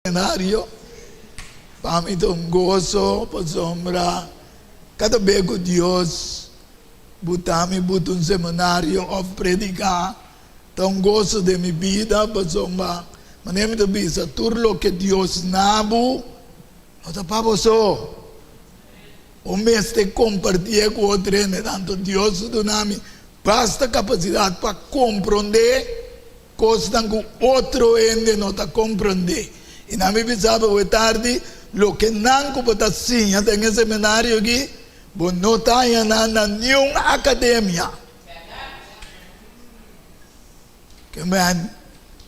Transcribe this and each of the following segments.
Seminario pa mi ta un goso pasobra kada be ku Dios buta mi buta un seminario òf prediká ta un goso den mi bida pasobra manera mi ta bisa tur loke Dios na bo no ta pa bo so bo mester kompartié ku otro hende tanto Dios a duna mi basta kapasidat pa komprondé. Kosnan ku otro hende no ta komprondé. I nan mi bisa bo awe tardi, loke nan ku bo ta siña den e seminario aki, bo no ta haña nan na niun akademia. Ke men,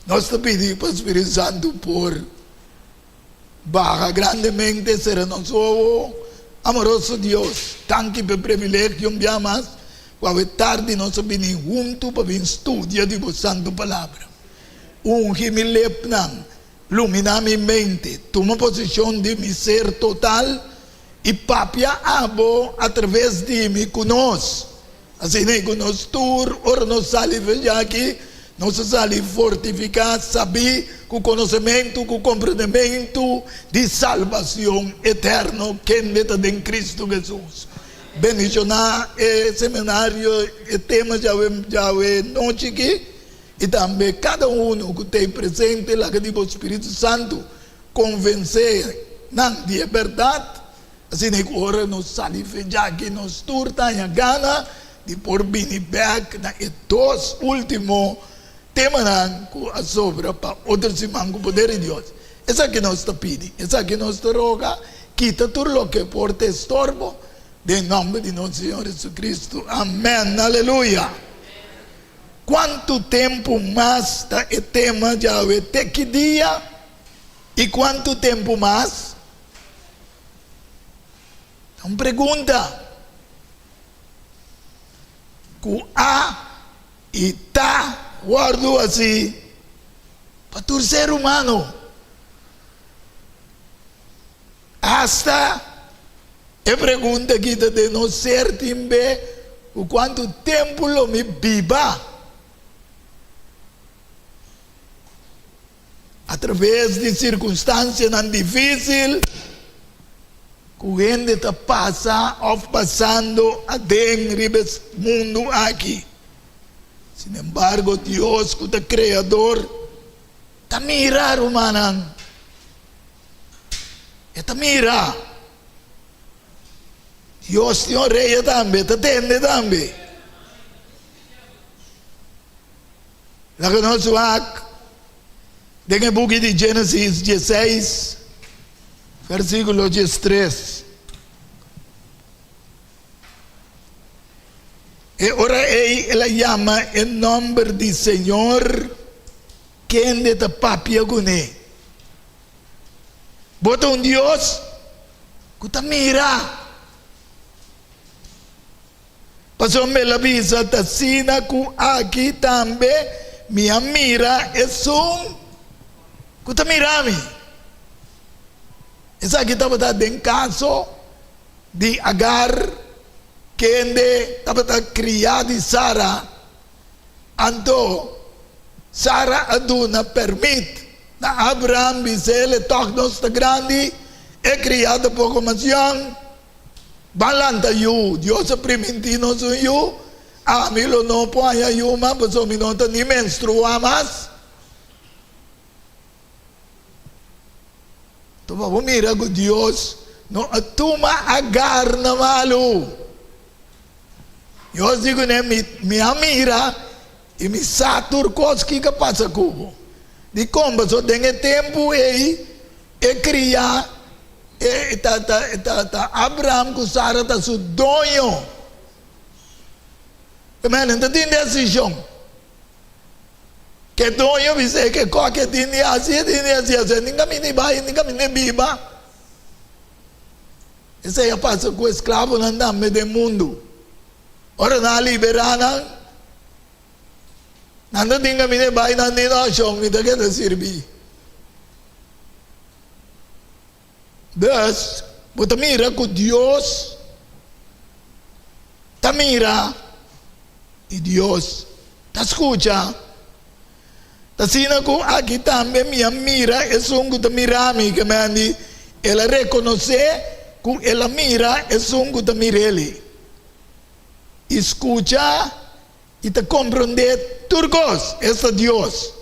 nos ta pidi pa Spiritu Santu por Baha grandemente sera nos wowo. Amoroso Dios, danki p'e privilegio un bia mas ku awe tardi nos a bini huntu pa bin studia di bo santu palabra. Ungi mi lepnan, luminá mi mente, tuma posishon di mi ser total i papia abo atraves di mi ku nos. Asina ku nos tur, ora nos sali for di aki, nos a sali fortifiká, sabí, ku konosementu, ku komprendementu di salbacion eterno kende ta den Cristo Jesus. Bendishoná e seminario, e tema djawe djawe nochi aki, i tambe kada uno ku t'ei presente, laga di bo Spiritu Santu konvensé nan di e bèrdat. Asina ku ora nos sali fe djaki nos tur ta haña gana di por bini bèk na e dos último temanan ku a sobra pa otro siman ku poder di Dios. Esaki nos ta pidi, esaki nos ta roga, kita tur loke por ta estorbo, den nòmber di nos Señor Jesucristo. Amèn. Aleluya! Kuantu tempu mas ta e tema djawe? Te ki dia i kuantu tempu mas? Ta un pregunta ku a i ta wòrdu hasi pa tur ser humano. Asta e pregunta aki ta den nos ser tin be ku kuantu tempu lo mi biba. Atraves di sirkunstansianan difísil ku hende ta pasa òf pasando aden riba es mundu aki. Sinembargo, Dios ku ta Kreador ta mira, rumannan. E ta mira. Dios tin orea tambe, e ta tende tambe. Laga nos wak den e buki di Genesis dieseis, versikulo diestres. E ora ei el a yama e nòmber di señor kende ta papia kuné. Bo ta un Dios ku ta mira. Pasobra el a bisa, Ta asina ku aki tambe mi a mira esun ku ta mira mi. Esaki tabata den kaso di Agar, kende tabata kriá di Sara. Anto Sara a duna pèrmit na Abraham, bis'é, El e tòg nos ta grandi, e kriá ta poko mas yòn. Ban lanta yu, Dios a primintí nos un yu, ami lo no por haña yu mas pasobra mi no ta ni menstruá mas. Anto pa bo mira ku Dios no a tuma Agar na malu. Dios di kuné, Mi, mi a mira i mi sa tur kos kiko a pasa ku bo. Dikon? Pasobra den e tempu ei e kriá E ta ta e ta ta Abraham ku Sara ta su doño. E menen ta tin desishon. Ke doño bis'é ke kòke tin di hasi, e tin di hasi asina. Nin kaminda i bai, nin kaminda i biba. Esei a pasa ku esklabonan tambe den mundu. Ora nan a liberá nan, nan ta tin kaminda i bai, nan di, No, shon, mi ta keda sirbi. Dus, bo ta mira ku Dios ta mira i Dios ta skucha. Ta asina ku aki tambe mi a mira esun ku ta mira mi, ke men di, el a rekonosé ku el a mira esun ku ta mir'el i skucha i ta komprondé tur kos, esta Dios.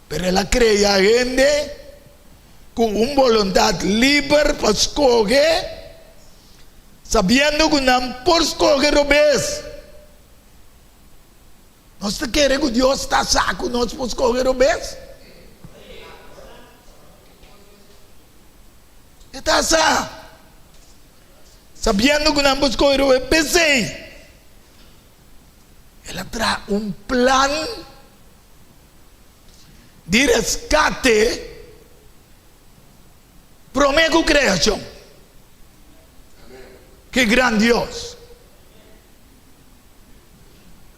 Pero el a krea hende ku un boluntat liber pa skohe, sabiendo ku nan por skohe robes. Nos ta kere ku Dios ta sa ku nos por skohe robes? E ta sa. Sabiendo ku nan por skohe robes, p'esei el a traha un plan di reskate promé ku kreashon. Ki gran Dios!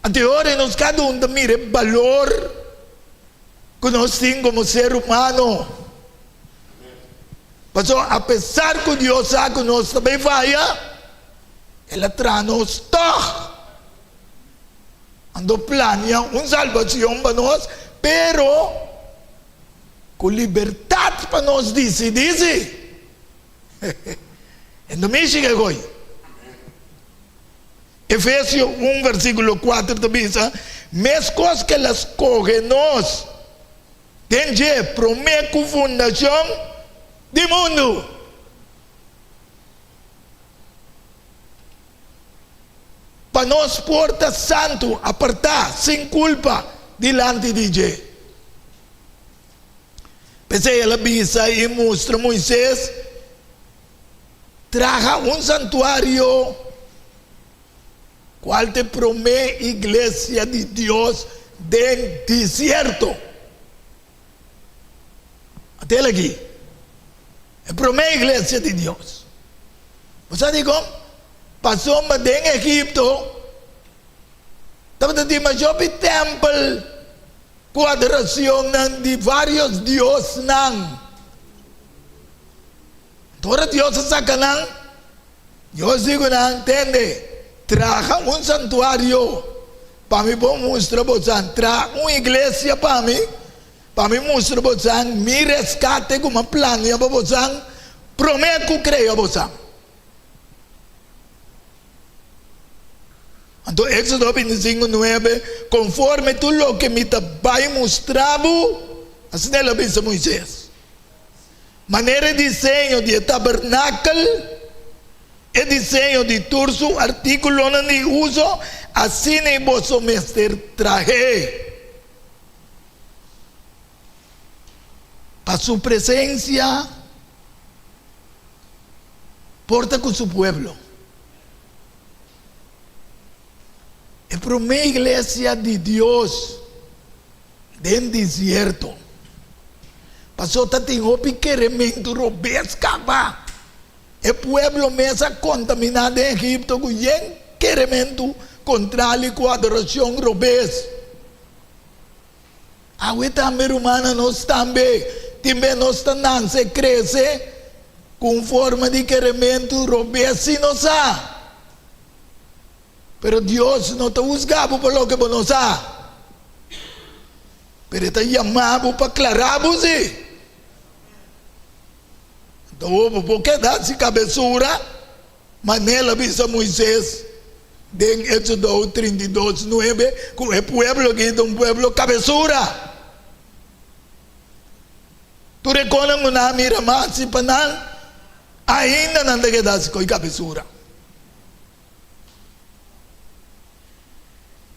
Anto e ora nos kada un ta mira e balor ku nos tin komo ser humano. Pasobra apesar ku Dios sa ku nos ta bay faya, El a traha nos tòg. Anto plania un salbacion pa nos, pero ku libertat pa nos disidí si. E no mishi ke koy. Efesio un versíkulo kuater ta bisa, Meskos ku el a skohe nos den dje promé ku fundashon di mundu. Pa nos por ta santu, apartá, sin kulpa dilanti di dje. P'esei el a bisa i mustra Moises, Traha un santuario, kual ta e promé iglesia di Dios den desierto. Atel aki, e promé iglesia di Dios. Bo sa dikon? Pasobra den Egipto tabata tin masha hopi tèmpel ku adorashonnan di vários diosnan. Anto ora Dios a saka nan, Dios di ku nan, Tende, traha un santuario pa mi por mustra bosan, traha un iglesia pa mi, pa mi mustra bosan mi reskate ku mi a plania pa bosan promé ku krea bosan. Anto Éxodo 25, 9, Konforme tur loke mi ta bai mustra bo, asina el a bisa Moisés. Manera e diseño di e tabernakel, e diseño di tur su artíkulonan di uso, asina i boso mester trah'é. Pa su presensia por ta ku su pueblo. E promé iglesia di Dios den desierto. Paso ta tin hopi kerementu robes kaba. E pueblo mes a kontaminá den Egipto ku yen kerementu kontrali ku adorashon robes. Awe tambe rumannan nos tambe tin be nos ta nanse krese ku un forma di kerementu robes si nos sa. Pero Dios no ta husga bo pa loke bo no sa, pero e ta yama bo pa klara bo si. Anto bo por keda si kabesura, manera el a bisa Moises den Éxodo 32, 9, ku e pueblo aki ta un pueblo kabesura. Tur e konan ku nan a mira mas si pa nan, ainda nan ta keda si ku e kabesura.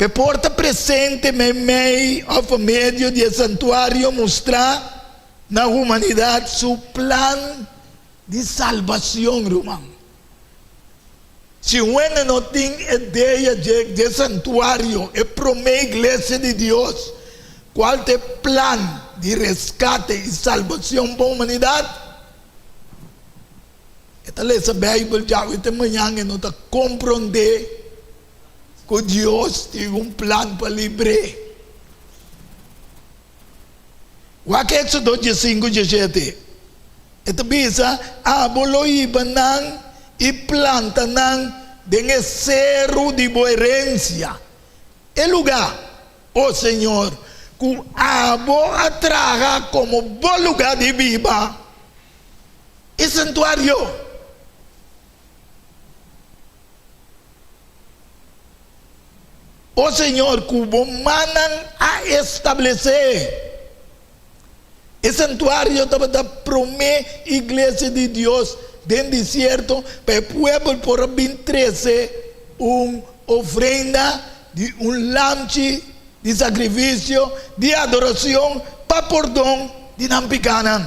P'e por ta presente meimei òf pa medio di e santuario mustrá na humanidat su plan di salbacion, ruman. Si un hende no tin e dea dje dje santuario, e promé iglesia di Dios, cual ta e plan di rescate i salbacion pa humanidat, E ta lesa Bijbel djawe te mañan e no ta komprondé ku Dios tin un plan pa libr'é. Wak Éxodo diesinku diesshete. E ta bisa, Abo lo hiba nan i planta nan den e seru di bo herensia, e lugá, o Señor, ku abo a traha komo bo lugá di biba, e santuario. O Señor, ku bo mannan a establesé. E santuario tabata promé iglesia di Dios den desierto pa e puebel por a bin trese un ofrenda di un lamchi di sakrifisio di adorashon pa pordon di nan pikanan.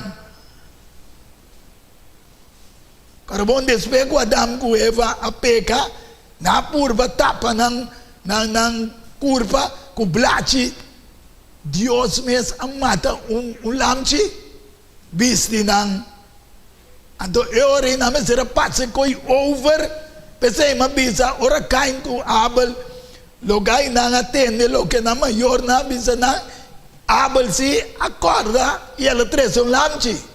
Karbon despues ku Adam ku Eva a peka, nan a purba tapa nan nan kurpa ku blachi. Dios mes a mata un un lamchi bisti nan. Anto e ora ei nan mester a pasa e koi over. P'esei mi a bisa ora Kain ku Abel loga i nan a tende loke nan mayornan a bisa nan, Abel si a kòrda i el a trese un lamchi.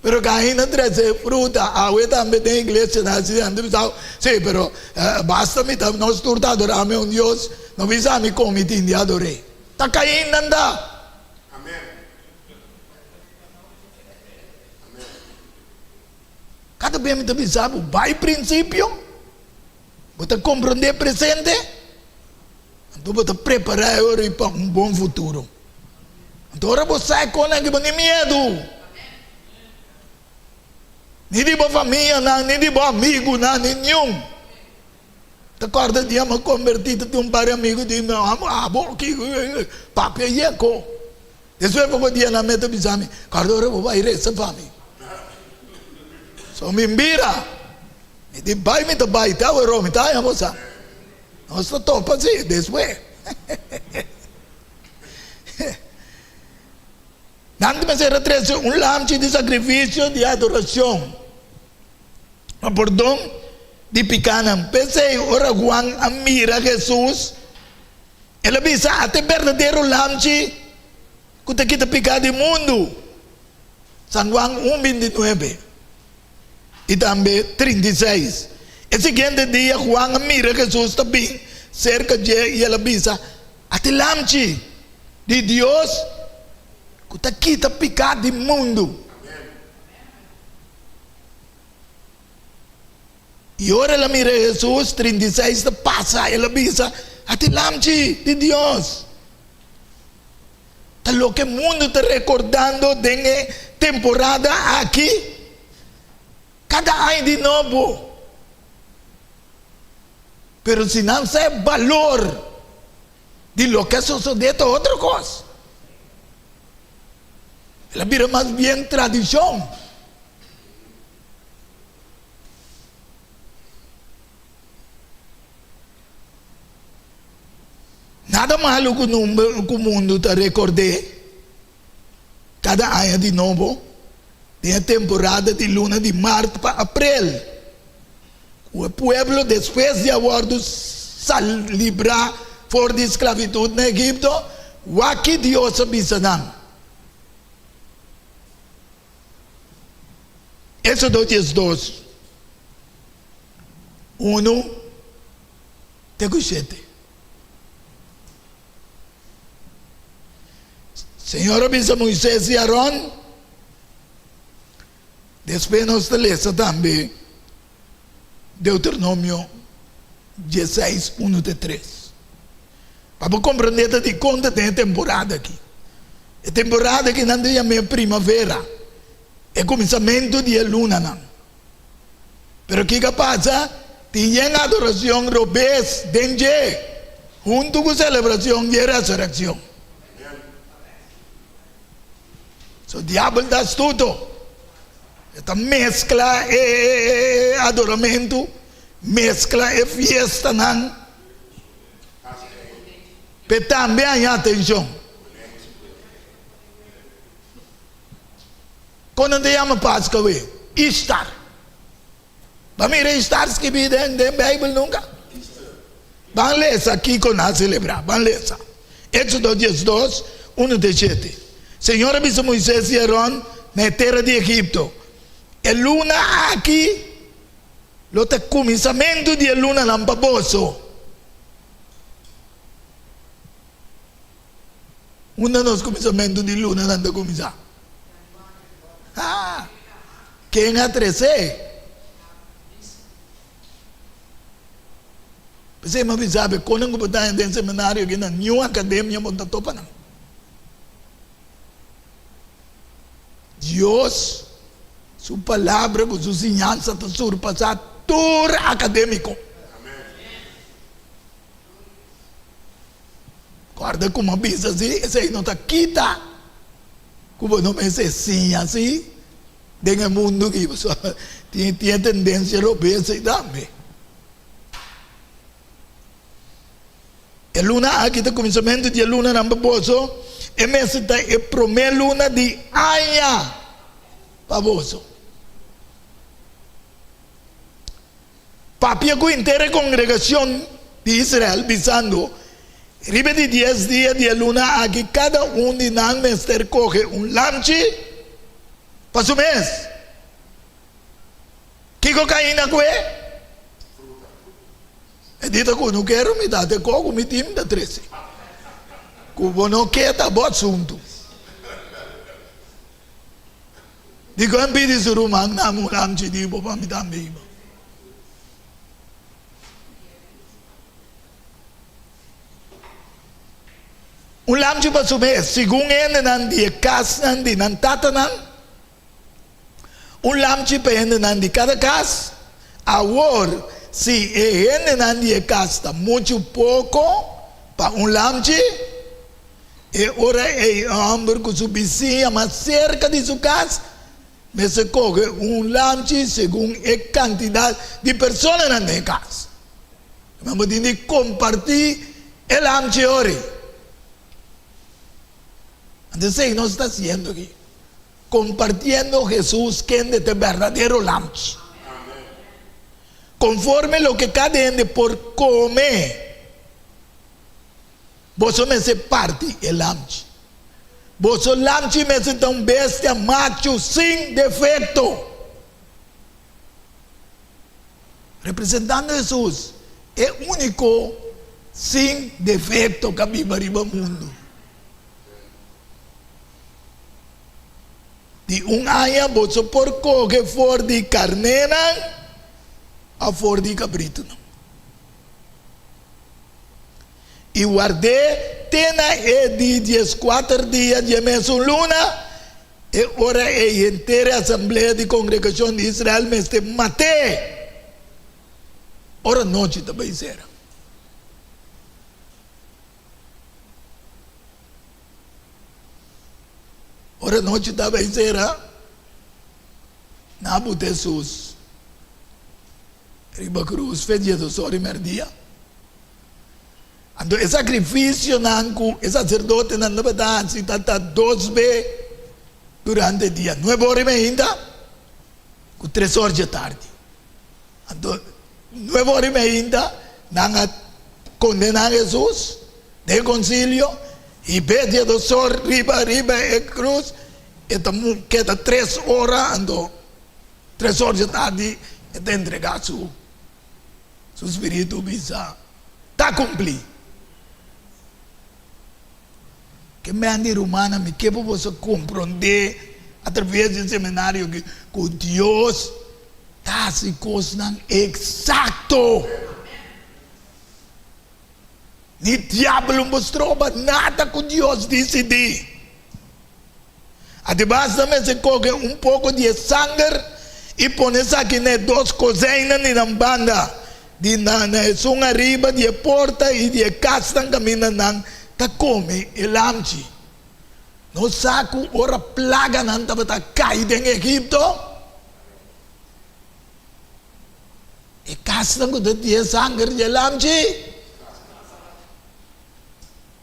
Pero Cain a trece fruta, awe tambe den iglesia nan haci nan ta bisa, si pero basta mi ta nos tur ta adora mi un Dios, no bisa mi con mi tin di adore. Ta Cain nan ta. Cada bes mi ta bisa bo bay principio, bo ta comprende presente, anto bo ta prepara e ora pa un bon futuro. Anto ora bo sa e konan ki bo ni miedu. Ni di bo famianan, ni di bo amigunan, ni niun. Ta kòrda dia mi a kombertí ta tin un par di amigu di mi, abo ki papia yeko. Despues poko dia nan mester bisa mi, kòrda ora bo bai resa pa mi. So mi bira, mi di bai mi ta bai, te awe mi ta haña bo sa. Nos ta topa si despues. Nan ta mester a trese un lamchi di sakrifisio di adorashon pa pordon di pikánan. P'esei, ora Huan a mira Hesus, el a bisa, Ata e berdadero lamchi ku ta kita piká di mundu. San Huan un bintinuebe i tambe 36. E siguiente dia Huan a mira Hesus ta bin serka dje i el a bisa, Ati lamchi di Dios ku ta kita piká di mundu. I ora el a mira Hesus, 36 ta pasa, el a bisa, Ati lamchi di Dios. Ta loke mundu ta rekordando den e temporada aki kada aña di nobo. Pero si nan sa e balor di loke a sosodé ta otro kos. El a bira mas bien tradishon. Nada malu ku ku mundu ta rekord'é kada aña di nobo den e temporada di luna di mart pa aprel. Ku e pueblo despues di a wòrdu librá for di sklavitut na Egipto, wak ki Dios a bisa nan. Éxodo diesdos, unu te ku shete. Señor a bisa Moisés i Aron. Despues nos ta lesa tambe Deuteronomio dieseis, unu te tres. Pa bo komprendé ta dikon ta den e temporada aki. E temporada aki nan ta yam'é primavera, e kuminsamentu di e lunanan. Pero kiko a pasa? Tin yen adorashon robes den dje, huntu ku selebrashon di e resurekshon. So diabel ta astuto. E ta meskla e adoramentu, meskla e fiestanan p'e tambe haña atenshon. Kon nan ta yama Paskua awe? Ishtar. Bo a mira Ishtar skibí den Beibel nunka? Ban lesa kiko nan a selebrá. Ban lesa. Éxodo diesdos, unu te shete. Señor a bisa Moisés i Aron na e tera di Egipto, E luna aki lo ta kuminsamentu di e lunanan pa boso. Unda nos kuminsamentu di lunanan ta kuminsá? Ha! Ken a tres'é? P'esei mi a bisa bo, konan ku bo ta haña den seminario aki na niun akademia bo no ta topa nan. Dios su palabra ku su siñansa ta surpasá tur akadémiko. Kòrda ku mi a bisa si, esei no ta kita ku bo no mester siña si den e mundu aki, pasobra tin e tendensia robes ei tambe. E luna aki ta kuminsamentu di e lunanan pa boso, e mester ta e promé luna di aña pa boso. Papia ku henter e kongregashon di Israel, bisando, Riba di dies dia di e luna aki kada un di nan mester kohe un lamchi pa su mes. Kiko Kain a kue? E di ta ku no kero mi ta te ko ku mi tin mi ta trese. Ku bo no ke ta bo asuntu. Dikon pidi su ruman nan un lamchi di bo pa mi tambe hiba? Un lamchi pa su mes, segun hendenan di e kasnan di nan tatanan, un lamchi pa e hendenan di kada kas. Awor, si e hendenan di e kas ta muchu poko pa un lamchi, E ora ei e hòmber ku su bisiña mas serka di su kas mester kohe un lamchi segun e kantidat di personanan den e kas. Nan bo tin di kompartí e lamchi ora ei. Anto esei nos ta hasiendo aki, kompartiendo Hesus kende ta e berdadero lamchi. Konforme loke kada hende por kome. Boso mester parti e lamchi. Boso lamchi mester ta un bestia machu sin defekto. Representando Hesus, e úniko sin defekto ku a biba riba mundu. Di un aña boso por kohe for di karnénan òf for di kabritunan. I ward'é te na e di dieskuater dia di e mesun luna, e ora ei henter e asamblea di kongregashon di Israel mester mat'é ora nochi ta bai sera. Ora nochi ta bai sera, nan a buta Hesus riba krus fe diesdos ora i merdia. Anto e sakrifisionan ku e saserdotenan tabata hasi tabata dos be durante e dia, nuebe ora i meinta ku tres ora dje tardi. Anto nuebe ora i meinta nan a kondená Hesus den e konsilio i be dje dos or riba riba e krus e ta keda tres ora, anto tres ora dje tardi e ta entregá su. Su spiritu bisa, Ta kumplí! Ke men di rumannan, mi ke pa boso komprondé atraves di e seminario aki ku Dios ta hasi kosnan eksakto. Ni diabel no por stroba nada ku Dios disidí. Ademas nan mester koge un poko di e sanger i pone esaki na e dos kozijnnan di nan banda di nan, na esun ariba di e porta i di e kasnan kaminda nan ta kome e lamchi. Nos sa ku ora plaganan tabata kai den Egipto, e kasnan ku ta tin e sanger di e lamchi,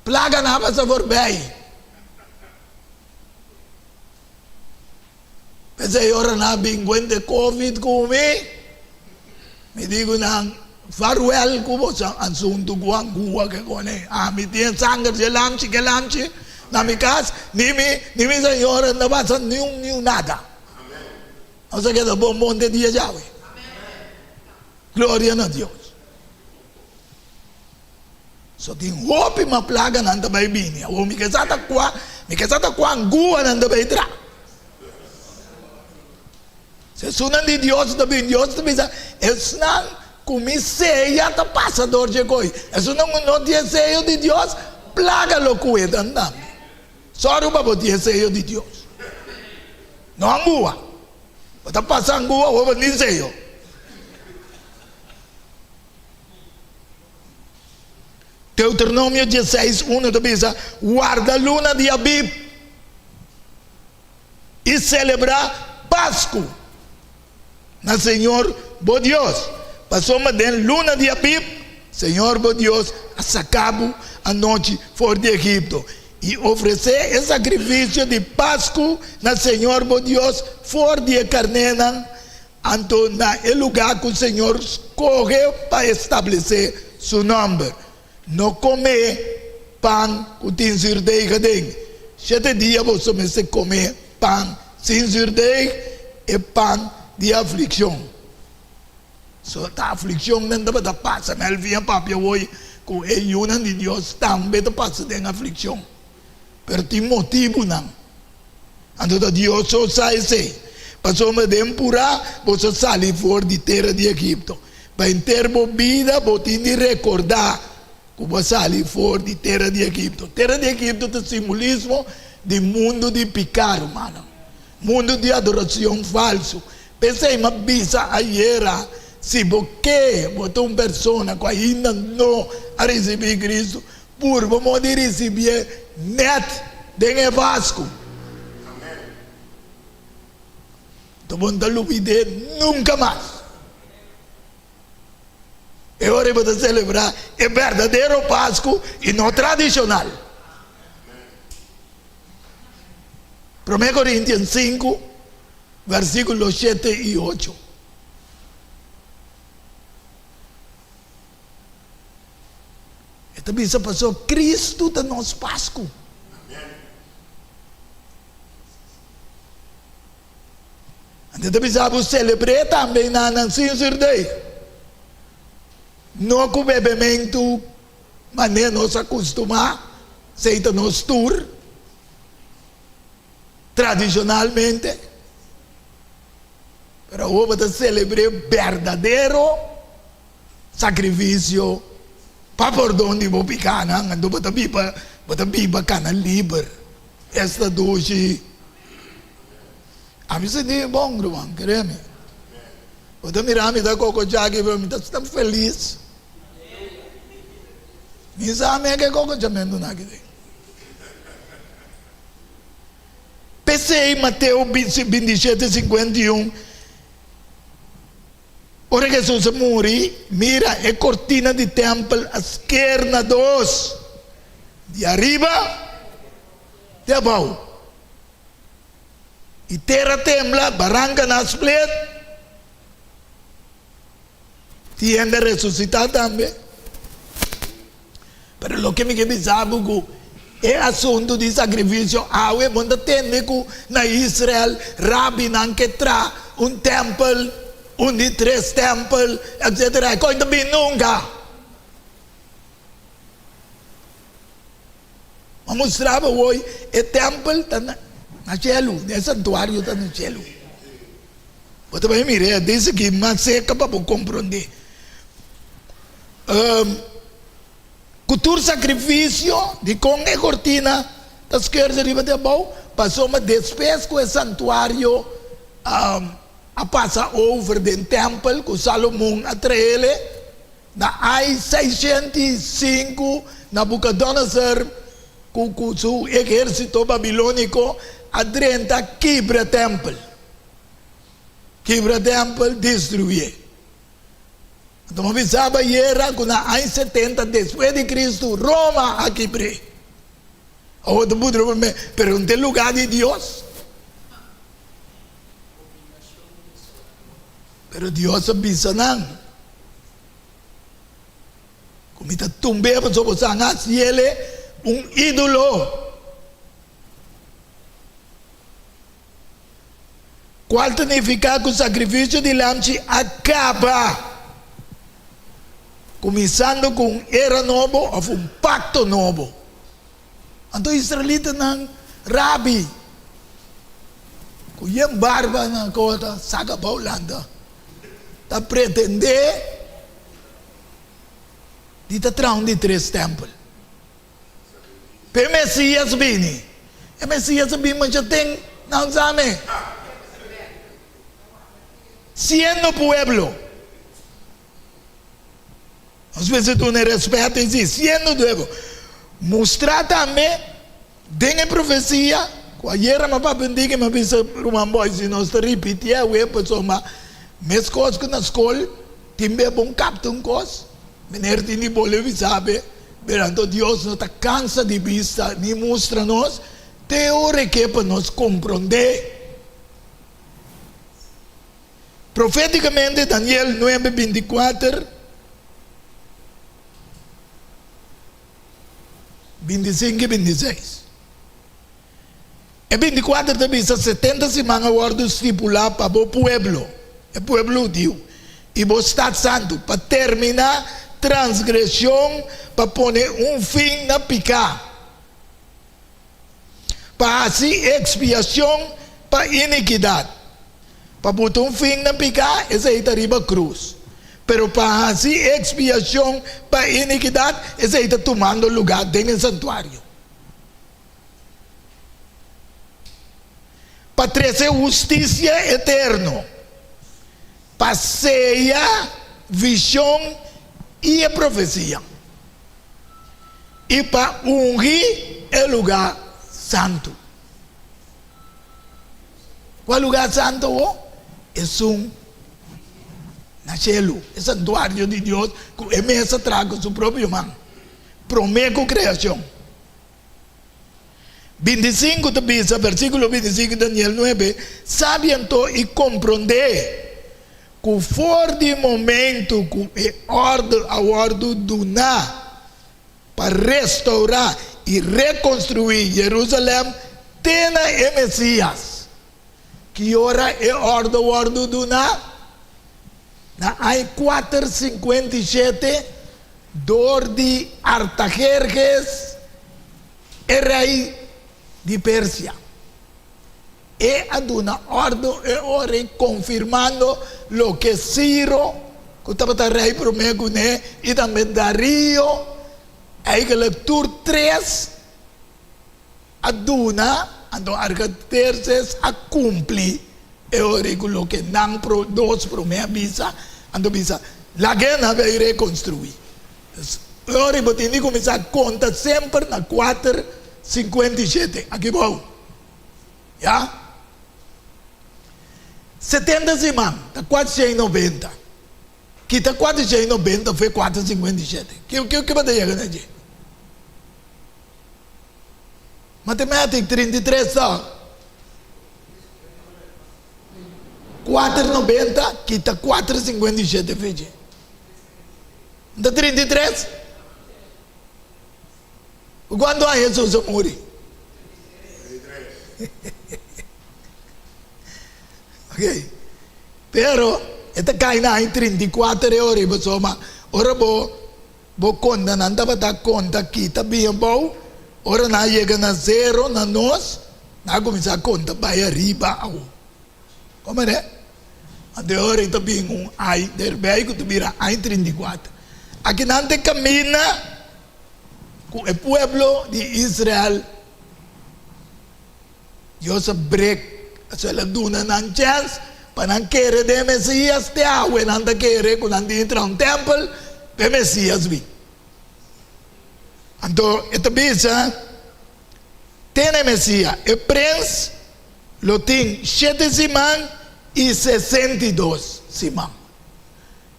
Plaganan a pasa forbij. P'esei ora nan a bin kuenta e covid ku mi, mi di ku nan, Farwel ku boso asuntu ku angua ke kone. Ami tin e sanger dje lamchi ke lamchi na mi kas, ni mi ni mi señora no pasa niun niun nada. Nos a keda bon bon te dia djawe. Gloria na Dios. So tin hopi mas plaganan ta bai bini. Awor mi ke sa ta kua, mi ke sa ta kua angua nan ta bai tra. Si esunnan di Dios ta bin, Dios ta bisa, Esnan ku mi seya ta pasa dor dje koi. Esunnan ku no tin e seyo di Dios, plaga lo ku'e nan tambe. Sòru pa bo tin e seyo di Dios. No angua. Bo ta pasa angua awor bo no tin seyo. Deuteronomio dieseis unu ta bisa, Warda luna di Abib i selebrá Pasku na señor bo Dios, pasobra den luna di Abib señor bo Dios a saka bo anochi for di Egipto. I ofresé e sakrifisio di Pasku na señor bo Dios for di e karnénan Anto na e lugá ku Señor skohe pa establesé su nòmber, no kome pan ku tin zürdeg aden. Shete dia boso mester kome pan sin zürdeg, e pan di aflikshon. So ta aflikshonnan tabata pasa. Melvin a papia awor ku e yunan di Dios tambe ta pasa den aflikshon, pero tin motibunan. Anto ta Dios so sa esei. Pasobra den purá boso sali for di tera di Egipto. Pa henter bo bida bo tin di rekordá ku bo a sali for di tera di Egipto. Tera di Egipto ta simbolismo di mundu di piká, rumannan. Mundu di adorashon falsu. P'esei mi a bisa ayera, si bo ke bo ta un persona ku ainda no a risibí Kristu, Purba mo di ricibié net den e Pascu. Anto bo no ta lubidé nunca mas. E ora bo ta celebra e berdadero Pascu y no tradicional. Prome Corintian sinku, versiculo shete y ocho. E ta bisa pasobra Cristo ta nos Pascu. Anto e ta bisa bo celebr'é tambe na nan sin zurdei. No cu bebementu manera nos a custumá, esei ta nos tur tradicionalmente. Pero awor bo ta celebr'é berdadero. Sakrifisio pa pordon di bo pikanan, anto bo ta biba, bo ta biba kana liber. Esta dushi. Ami sinti mi bon, ruman, kere mi. Bo ta mira mi ta kokocha aki, pero mi ta sta felis. Mi sa mi ke kokochamentunan aki den. P'esei Mateo 27, 51. Ora Hesus a muri, mira, e kortina di tèmpel a sker na dos, di ariba te abou. I tera a tembla, barankanan a split, tin hende a resusitá tambe. Pero loke mi ke bisa bo ku e asuntu di sakrifisio awe bo ta tende ku na Israel rabinan ke tra un tèmpel, un di tres tèmpel, etsetera. E kos ta bin nunka. Mi a mustra bo hoy e tèmpel ta na shelu, e santuario ta na shelu. Bo ta bai mira e dice ki mas serka pa bo komprondé. Ku tur sakrifisio, dikon e kortina ta skerse riba di abou? Pasobra despues ku e santuario a pasa over den tèmpel ku Salomon a traele, na ai 605 Nabukodonosor ku su ehérsito babilóniko a drenta kibra tèmpel. Kibra tèmpel, destruié. Anto bo bisaba ayera ku na aña setenta despues di Kristu Roma a kibr'é. Awor ta puntra bo mes, pero no ta e lugá di Dios? Pero Dios a bisa nan ku mi ta tumb'é pasobra bo san hasiel un ídolo. Cual ta nifica cu sacrificio di lamchi a caba. Kuminsando ku un era nobo òf un pakto nobo. Anto israelitanan rabi ku yen barba nan kota saka bou lanta ta pretendé di ta traha un di tres tèmpel. Pa e Mesías bini. E Mesías a bini masha ten nan sa me. Siendo pueblo. Nos mester duna e respet ei si, siendo pueblo. Mustra tambe den e profesia ku ayera mi a papia un diki mi a bisa ruman Boy si nos ta ripiti awe pasobra meskos ku na skol tin be bon kapta un kos. Meneer tin di bolbe bisa be, pero anto Dios no ta cansa di bisa ni mustra nos te ora e ke pa nos comprende. Profeticamente Daniel nuebe 24, 25 y 26. E 24 ta bisa, 70 siman a wòrdu stipulá pa bo pueblo, e pueblo hudiu, i bo stat santu, pa terminá transgreshon, pa pone un fin na piká, pa hasi ekspiashon pa inikidat. Pa buta un fin na piká, esei ta riba krus. Pero pa hasi ekspiashon pa inikidat, esei ta tumando lugá den e santuario. Pa trese hustisia eterno, pa seya vishon i e profesia, i pa ungi e lugá santu. Kua lugá santu awor? Esun na shelu, e santuario di Dios ku e mes a traha ku su propio man, promé ku kreashon. 25 ta bisa, versíkulo 25 Daniel 9, Sabi anto i komprondé ku for di momentu ku e òrdu a wòrdu duná pa restourá i rekonstruí Jerusalèm te na e Mesías. Ki ora e òrdu a wòrdu duná? Na aña 457 Dor di Artaherhes, e rei di Persia. E a duna òrdu e ora ei konfirmando loke Siro, ku tabata rei promé kuné, i tambe Dario, eigentlik tur tres a duna, anto Artaherhes a kumpli e ora ei ku loke nan dos promé a bisa, anto bisa, Lag'é nan bai rekonstruí. Dus, e ora ei bo tin di kuminsá konta semper na kuater 57, aki bou. Ya? 70 siman ta 490. Kita 490 for e 457. Ki bo ta yega na dje? Matematic 33 ta kuater nobenta kita kuater 57 fechi. Nta 33? Ku kuantu aña Hesus a muri? Ok. Pero e ta kai na aña 34 e ora ei pasobra ora bo Bo konta nan tabata konta kita bin abou, ora nan a yega na zero na nos, nan a kuminsá konta bai ariba awo. Komo ne? Anto e ora ei ta bin un ai derbei ku ta bira ai 34. Aki nan ta kamina ku e pueblo di Israel. Dios a brek, asina el a duna nan chèns pa nan kere den e Mesías. Te awe nan ta kere ku nan tin di traha un tèmpel pa e Mesías bin. Anto e ta bisa, Tene e Mesías, e prens lo tin shete siman i 62 siman.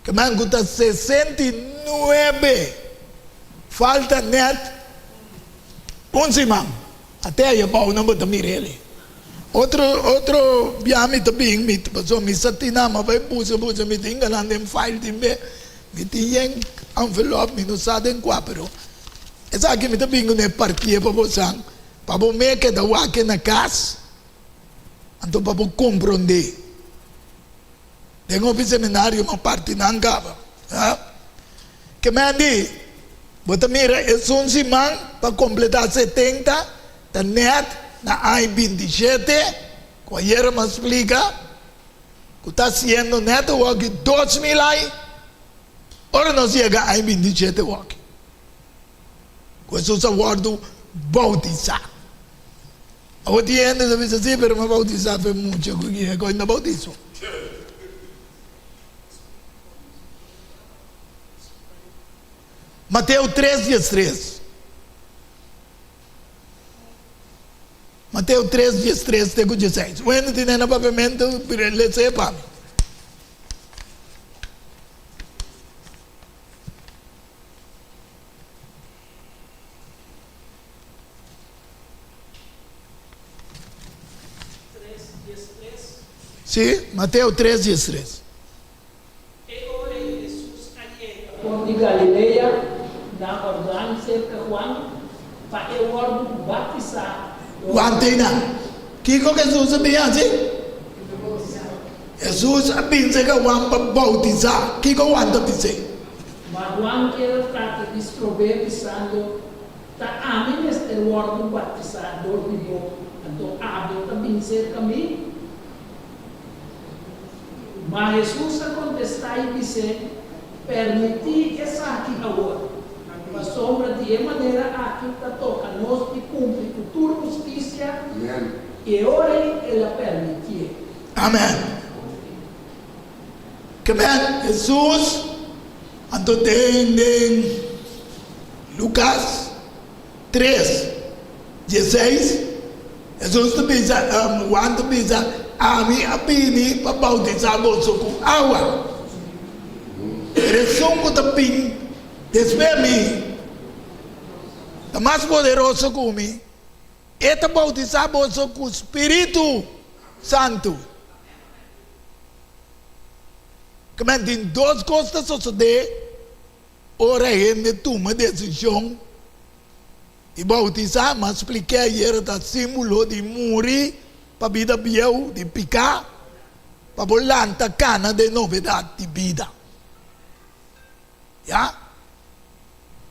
Kemen ku ta 69, falta nèt un siman. Ate aya bou nan bo ta mira el. Otro otro bia mi ta bin mi pasobra mi sa tin nan mi a bai busa busa mi tin ganan den file tin be mi tin yen envelop mi no sa den kua pero esaki mi ta bin ku ne partie pa bosan pa bo me keda wak na kas anto pa bo kompronde. Den hopi seminario mi a parti nan kaba. Ke men di, bo ta mira esun siman pa kompletá 70 ta nèt na aña 27, ku ayera mi a splika, ku ta hasiendo nèt awoki 2000 aña, ora nos yega aña 27 awoki, ku Hesus a wòrdu boutisá. Awor tin hende ta bisa, Sí, pero mi a boutisá fe mucha ku ki kos no bautiso. Mateo tres 13. Mateo tres 13 te ku 16. Un hende tene na papiamentu, les'é pa mi. Sí, Mateo tres 13. E ora ei Hesus a yega for di Galilea na Hordan serka Juan pa e wòrdu batisá dor. Juan te na. Kiko Hesus a bin hasi? Hesus a bin serka Juan pa boutisá. Kiko Juan ta bis'é? Ma Juan kier a trata di strob'é, bisando, Ta ami mester wòrdu batisá dor di bo, anto abo ta bin serka mi? Ma Hesus a kontestá i bis'é, Permití esaki awor, pasobra di e manera aki ta toka nos di kumpli ku tur hustisia. I e ora ei el a permitié. Amèn. Kmen Hesus anto den den Lukas 3, 16, Hesus ta bisa, Juan ta bisa, Ami a bini pa bautisá boso ku awa, pero esun ku ta bin despues mi ta mas poderoso ku mi, e ta bautisá boso ku Spiritu Santu. Kmen tin dos kos ta sosodé ora hende tuma desishon di boutisá. Mi a splik'é ayera ta símbolo di muri pa bida bieu, di piká, pa bo lanta kana den novedat di bida. Ya.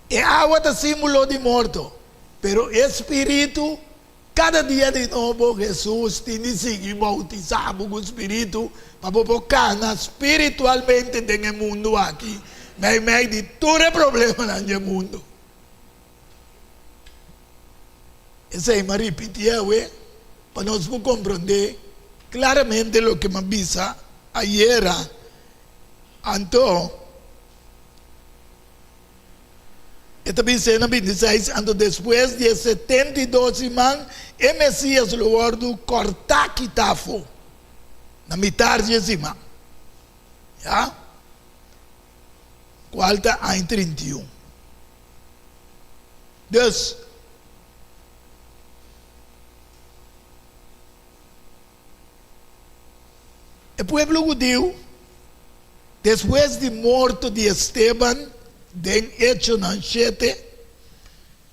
E awa ta símbolo di morto, pero e spiritu Kada dia di nobo Hesus tin di sigui boutisá bo ku spiritu pa bo por kana spiritualmente den e mundu aki meimei di tur e problemanan dje mundu. Esei mi a ripití awe pa nos por komprondé klaramente loke mi a bisa ayera. Anto. E ta bis'é na 26, Anto despues di e 72 siman, e Mesías lo wòrdu kòrtá kitá afó, na mitar di e siman, ya, kual ta aña 31. Dus, E pueblo hudiu, despues di morto di Esteban den Echonan 7,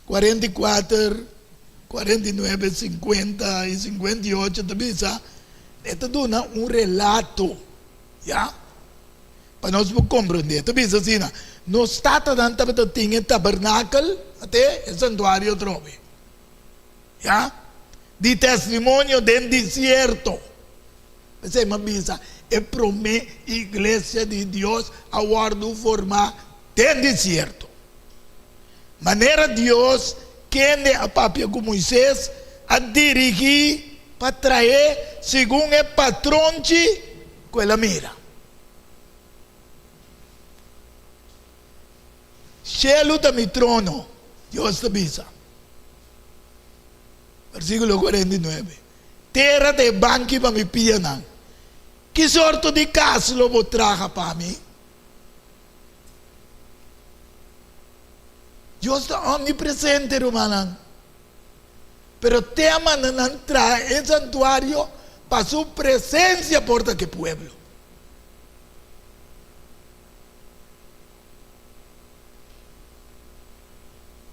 44, 49, 50 i 58 ta bisa, e ta duna un relato, ya, pa nos por komprendé. E ta bisa asina, Nos tatanan tabata tin e tabernakel, ate e santuario atrobe. Ya, di testimonio den desierto. P'esei mi a bisa, e promé iglesia di Dios a wòrdu formá den desierto. Manera Dios, kende a papia ku Moises, a dirigí pa traé segun e patronchi ku el a mira. Shelu ta mi trono, Dios ta bisa. Versíkulo 49. Tera ta e banki pa mi pianan. Ki sorto di kas lo bo traha pa mi? Dios ta omnipresente, rumannan. Pero te a manda nan traha e santuario pa su presensia por ta ku e pueblo.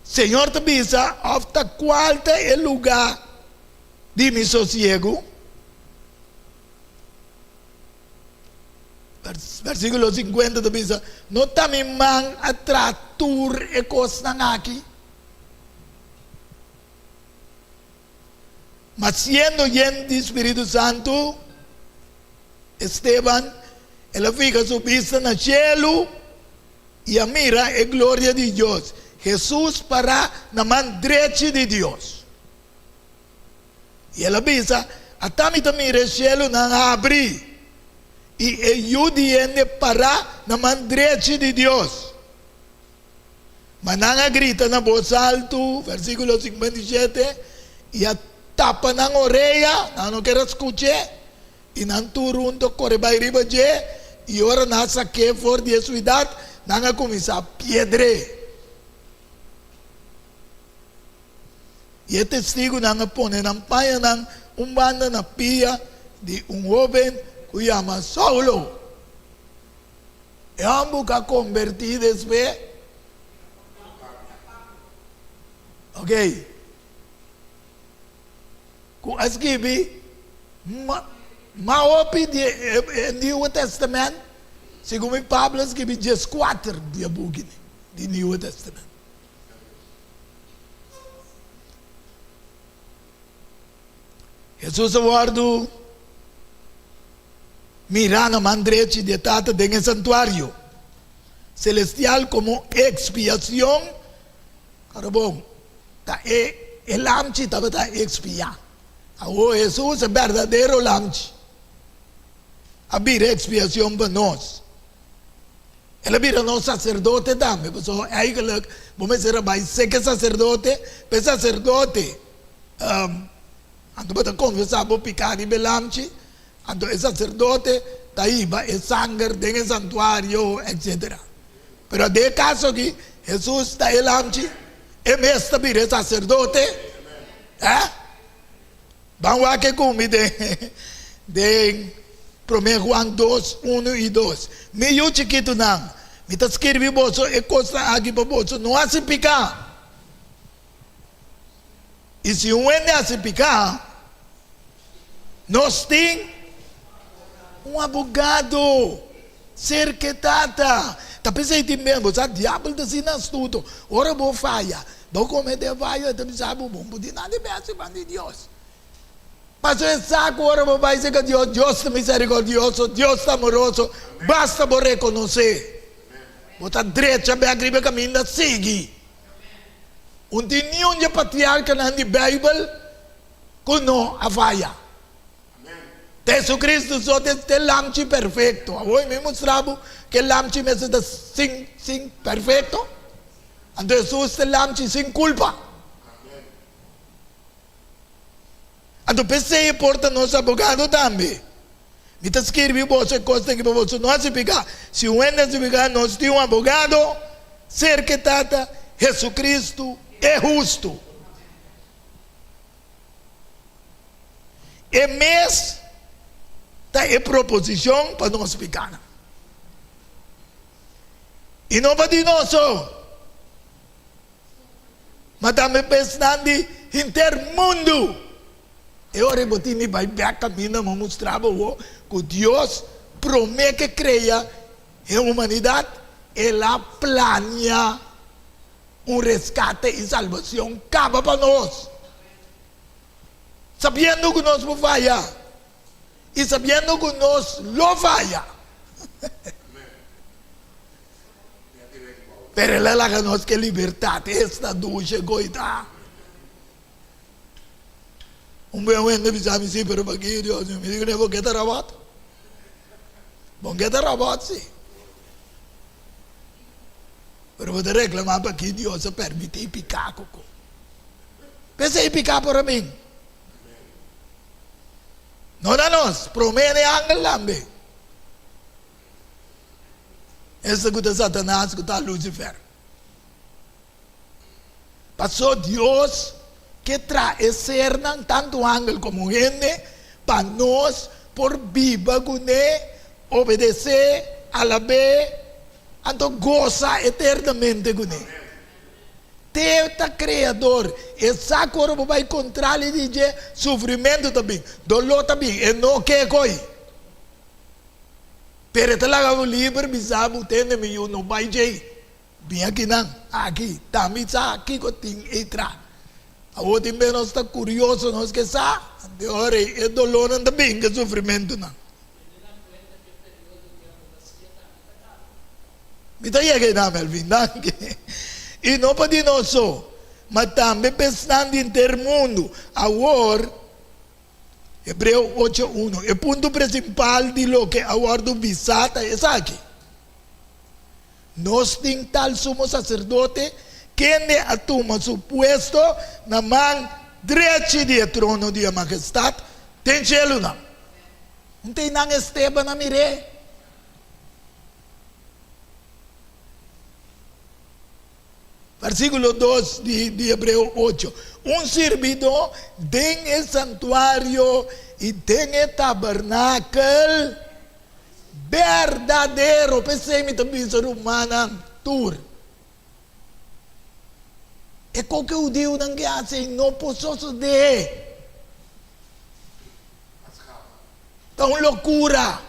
Señor ta bisa, Of ta cual ta e luga di mi sosiegu? Versíkulo 50 ta bisa, No ta mi man a traha tur e kosnan aki? Ma siendo yen di Spiritu Santu, Esteban, el a fija su bista na shelu i a mira e gloria di Dios, Hesus pará na man drechi di Dios. I el a bisa, Ata mi ta mira e shelunan habri i e Yu di hende pará na man drechi di Dios. Ma nan a grita na bos altu, versíkulo 57, i a tapa nan orea, nan no ker a skuch'é, i nan tur huntu a kore bai riba dje, i ora nan a sak'é for di e suidat, nan a kuminsá piedr'é. I e testigunan a pone nan pañanan un banda na pia di un hóben ku yama Saulo. E hòmber ku a kombertí despues. Ok. Ku a skibi ma hopi di e Nieuwe Testament, segun mi Pablo a skibi dieskuater di e buki di Nieuwe Testament. Hesus a wòrdu mirá na man drechi di e Tata den e santuario selestial komo ekspiashon. Ora bon, ta e e lamchi tabata ekspiá. Awor Hesus, e berdadero lamchi, a bira ekspiashon pa nos. El a bira nos saserdote tambe, pasobra eigenlijk bo mester a bai seka e saserdote, pa e saserdote anto bo ta konfesá bo piká riba e lamchi, anto e saserdote ta hiba e sanger den e santuario, etsetera. Pero den e kaso aki, Hesus ta e lamchi, e mes ta bira e saserdote, eh? Ban wak e ku mi den den Promé Juan dos, unu i dos. Mi yu chikitunan, mi ta skirbi boso e kosnan aki pa boso no hasi piká. I si un hende hasi piká, nos tin un abogado serka e Tata. Ta p'esei tin bes bo sa diabel ta asina astuto. Ora bo faya, bo komete fayo, e ta bisa bo, bo no por tin nada di bes riba di Dios. Pasobra e sa ku ora bo bai serka Dios, Dios ta miserikordioso, Dios ta amoroso, basta bo rekonosé. Bo ta drecha bek riba e kaminda, sigui. Un tin niun dje patriarkanan di Beibel ku no a faya. Ta Jesucristo so ta e lamchi perfecto. Awor mi mustra bo ku e lamchi mester ta sin sin perfecto. Anto Jesus ta e lamchi sin culpa. Anto p'esei e por ta nos abogado tambe. Mi ta skirbi boso e kosnan aki pa boso no hasi piká. Si un hende hasi piká, nos tin un abogado serka e Tata, Jesucristo e hustu. E mes ta e proposishon pa nos pikánan. I no pa di nos so, ma tambe pa esnan di henter mundu. E ora ei bo tin di bai bèk kaminda bo mustra bo awor ku Dios promé ke krea e humanidat, el a plania un reskate i salbashon kaba pa nos. Sabiendo ku nos por faya i sabiendo ku nos lo faya. Pero el a laga nos ku e libertat esta dushe koitá. Un buen hende bisa mi si, pero paki Dios mi di kuné bo ke ta rabòt? Bo ke ta rabòt si. Pero bo ta reklamá paki Dios a permití piká koko. P'esei piká por a bin. No na nos, promé na e angel tambe. Esta ku ta Satanas ku ta Lucifer. Paso Dios ke traha e sernan, tantu angel komo hende, pa nos por biba kuné, obedesé, alab'é, anto gosa eternamente kuné. Te ta Kreador, e sa ku ora bo bai kontrali di dje, sufrimentu ta bin, doló ta bin, e no ke koi. Pero e ta laga bo liber bisa bo, Tende mi yu, no bai djei. Bin akinan, aki, ta mi sa kiko tin ei tra. Awor tin bes nos ta kurioso, nos ke sa, anto e ora ei e dolónan ta bin ku e sufrimentunan. Mi ta yega einan, Melvin, danki. I no pa di nos so, ma tambe pa esnan di henter mundu. Awor, Hebreo ocho uno, e punto prinsipal di loke a wòrdu bisá ta esaki, Nos tin tal sumo saserdote kende a tuma su puesto na man drechi di e trono di e Mahestat den shelunan. Un ta einan Esteban a mir'é. Versíkulo dos di di Hebreo ocho, Un sirbidó den e santuario i den e tabernakel berdadero. P'esei mi ta bisa rumannan tur, e koke hudiunan ke hasi ei no por sosodé. Ta un lokura.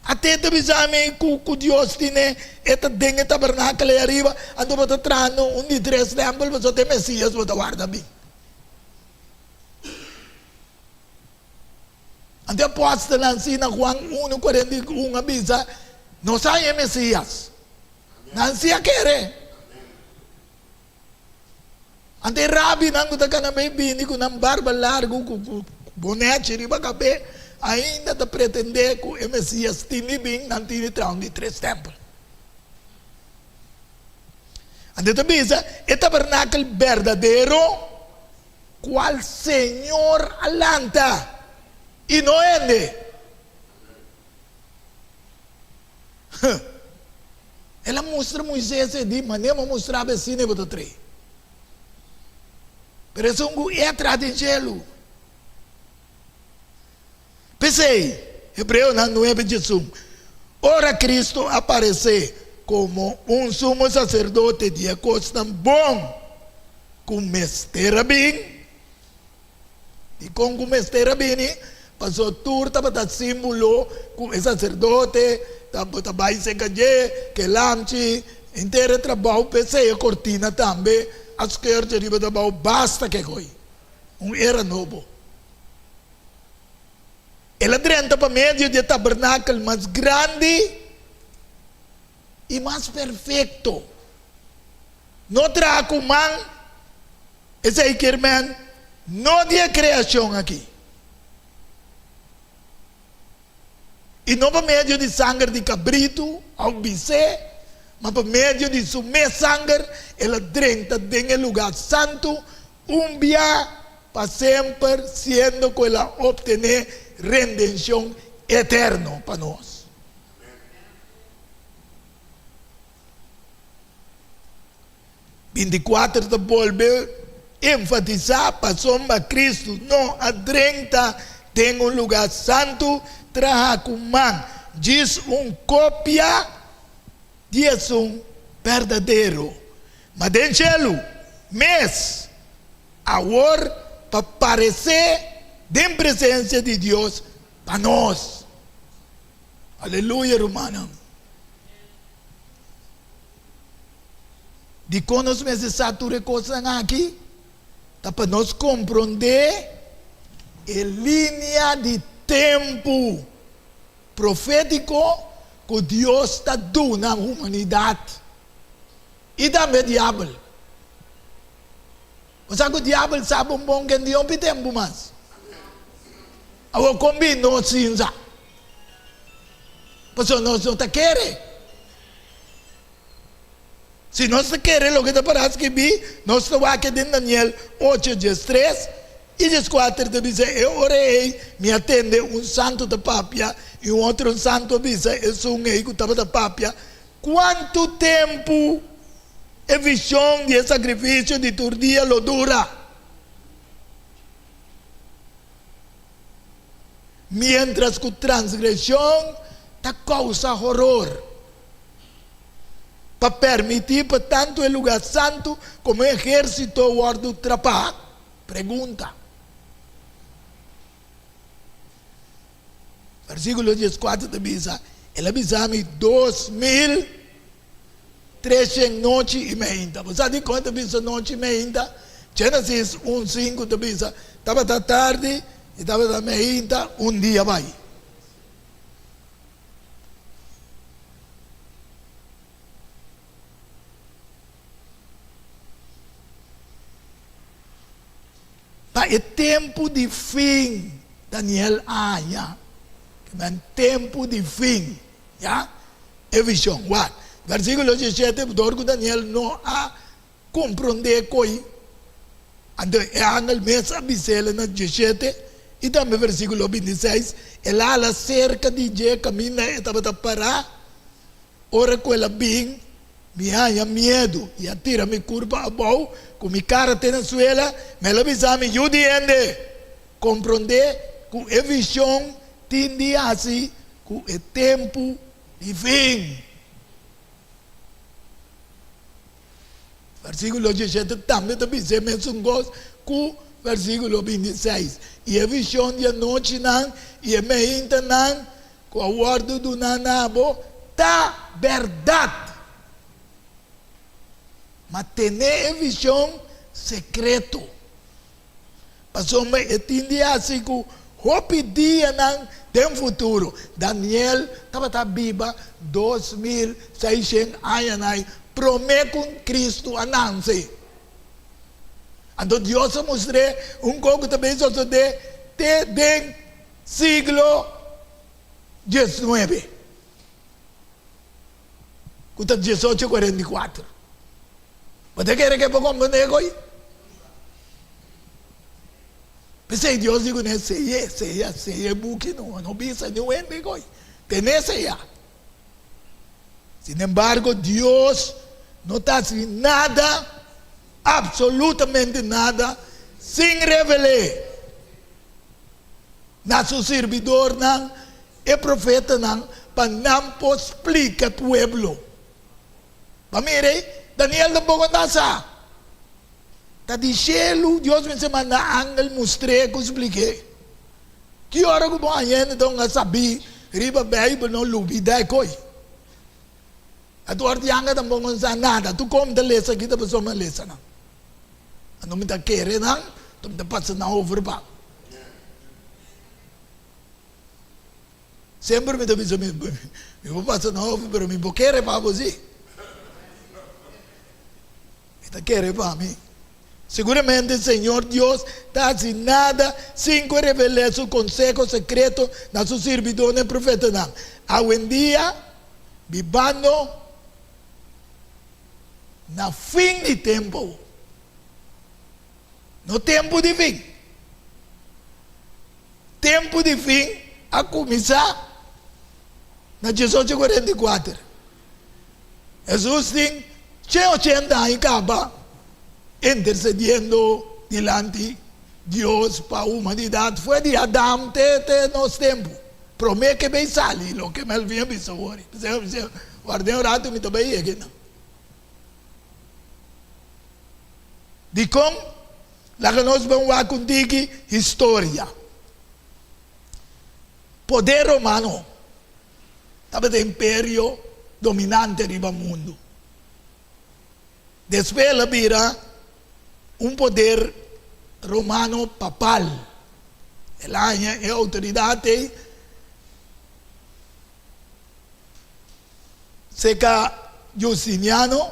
Ate ta bisa mi ku ku Dios tine e ta den e tabernakel ei ariba, anto bo ta trahando un di tres tèmpel pasobra ta e Mesias bo ta warda bin. Anto e apòstelnan si na Juan unu 41 a bisa, Nos a haña e Mesias. Nan si a kere. Anto e rabinan ku ta kana bay bini ku nan barba largu ku ku bonechi riba kabé ainda ta pretendé ku e Mesias tin di bin, nan tin di traha un di tres tèmpel. Anto e ta bisa, e tabernakel berdadero kual Señor a lanta i no hende. El a mustra Moises e di, Manera mi a mustra bo asina bo ta trae. Pero esun ku e a traha den shelu. P'esei, Hebreonan nuebe djesun, ora Kristu a paresé komo un sumo saserdote di e kosnan bon ku mester a bin, Dikon ku mester a bini? Pasobra tur tabata símbolo ku e saserdote tabata bai serka dje, ku e lamchi, henter e trabou p'esei e kortina tambe a skeurtje riba trabou basta ke koi. Un era nobo. El a drenta pa medio di e tabernakel mas grandi i mas perfekto. No traha ku man. Esei kier men no di e kreashon aki. I no pa medio di sanger di kabritu òf bisé, ma pa medio di su mes sanger el a drenta den e lugá santu un bia pa semper, siendo ku el a optené rendenshon eterno pa nos. 24 ta bolbe enfatisá pasobra Kristu no a drenta den un lugá santu trahá ku man, djis un kopia di esun berdadero, ma den shelu mes, awor pa paresé den presensia di Dios pa nos. Aleluya, rumannan! Dikon nos mester sa tur e kosnan aki? Ta pa nos komprondé e linia di tempu profétiko ku Dios ta duna humanidat i tambe Diabel. Bo sa ku Diabel sa bon bon ken di hopi tempu mas. Awor kon bin nos sin sa? Pasobra nos no ta kere. Si nos ta kere loke ta pará skibí, nos ta wak den Daniel ocho diestres i dieskuater ta bisa, E ora ei mi a tende un santu ta papia, i un otro santu a bisa esun ei ku tabata papia, Kuantu tempu e vishon di e sakrifisio di tur dia lo dura? Miéntras ku transgreshon ta kousa horor. Pa permití pa tantu e lugá santu komo e ehérsito wòrdu trapá? Pregunta. Versíkulo dieskuater ta bisa, El a bisa mi 2300 nochi i meinta. Bo sa dikon e ta bisa nochi i meinta? Génesis un sinku ta bisa, Tabata tardi i tabata meinta, un dia bai. Pa e tempu di fin, Daniel a haña, ke men tempu di fin, ya, e vishon. Wak, versíkulo diesshete, dor ku Daniel no a komprondé koi, anto e angel mes a bis'el na diesshete, i tambe versíkulo bintiseis, el a hala serka di dje kaminda e tabata pará, ora ku el a bin, Mi haña miedu i a tira mi kurpa abou ku mi kara te na suela, ma el a bisa mi, Yu di hende, komprondé ku e vishon tin di hasi ku e tempu di fin. Versíkulo diesshete tambe ta bisa e mesun kos ku versíkulo bintiseis, I e vishon di anochinan i e meintanan Ku a wòrdu duná na bo ta bèrdat. Ma tene e vishon sekreto, pasobra e tin di hasi ku hopi dianan den futuro. Daniel tabata biba 2600 añanan promé ku Kristu a nanse. Anto Dios a mustr'é un kos ku ta bin sosodé te den Siglo diesnuebe, ku ta diesocho kuarenta i kuater. Bo ta kere ke bo komprendé ko'i? P'esei Dios di kuné, Sey'é, seya, seya e buki no, no bisa niun hende ko'i. Ten'é seyá. Sinembargo, Dios no ta hasi nada, absolutamente nada, sin revel'é na su sirbidornan, e profetanan, pa nan por splika e pueblo. Pa mira ei, Daniel tampoko no ta sa. Ta di shelu Dios mester manda angel mustr'é ku splik'é. Ki ora ku bo haña hende ta hunga sabí riba Beibel no lubidá e koi. A tur di anga tampoko no sa nada. Tur kon mi ta lesa aki ta pasobra mi a lesa nan. Anto mi ta kere nan, anto mi ta pasa nan over pa. Semper mi ta bisa mi, mi por pasa nan over pero mi por kere pa bo si. Mi ta kere pa mi. Seguramente Señor Dios ta haci nada sin cu e revel'é su conseho secreto na su sirbidornan e profetanan. Awendia, bibando na fin di tempo, no tempu di fin. Tempu di fin a kuminsá na 1844. Hesus tin shen ochenta aña kaba intersediendo dilanti Dios pa humanidat for di Adam te te nos tempu. Promé ke bay sali loke Melvin a bisa wor. Warda un ratu mi ta bay yega einan. Dikon? Laga nos ban wak un tiki historia. Poder romano tabata imperio dominante riba mundu. Despues el a bira un poder romano papal. El a haña e outoridat ei serka Justiniano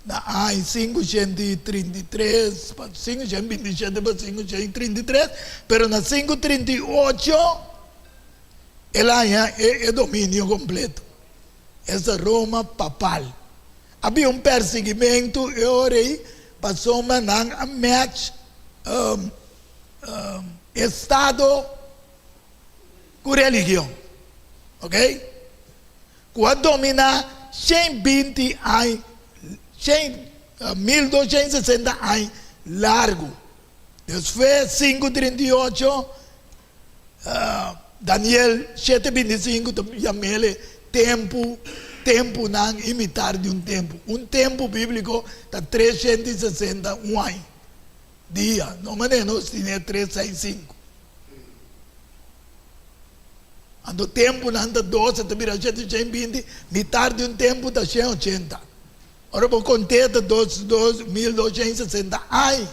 na aña 533 pa 527 pa 533, pero na 538 el a haña e dominio kompleto. Esta Roma papal. A bin un persiguimentu e ora ei pasobra nan a match estado ku religion. Ok? Ku a dominá 120 aña, 1260 aña largu. Despues 538 Daniel shete 25 ta yam'el tempu, tempunan i mitar di un tempu. Un tempu bíbliko ta 361 aña, dia, no manera nos tine 365. Anto tempunan ta 12 ta bira 720, mitar di un tempu ta 180. Ora bo kont'é ta dos dos 1260 aña.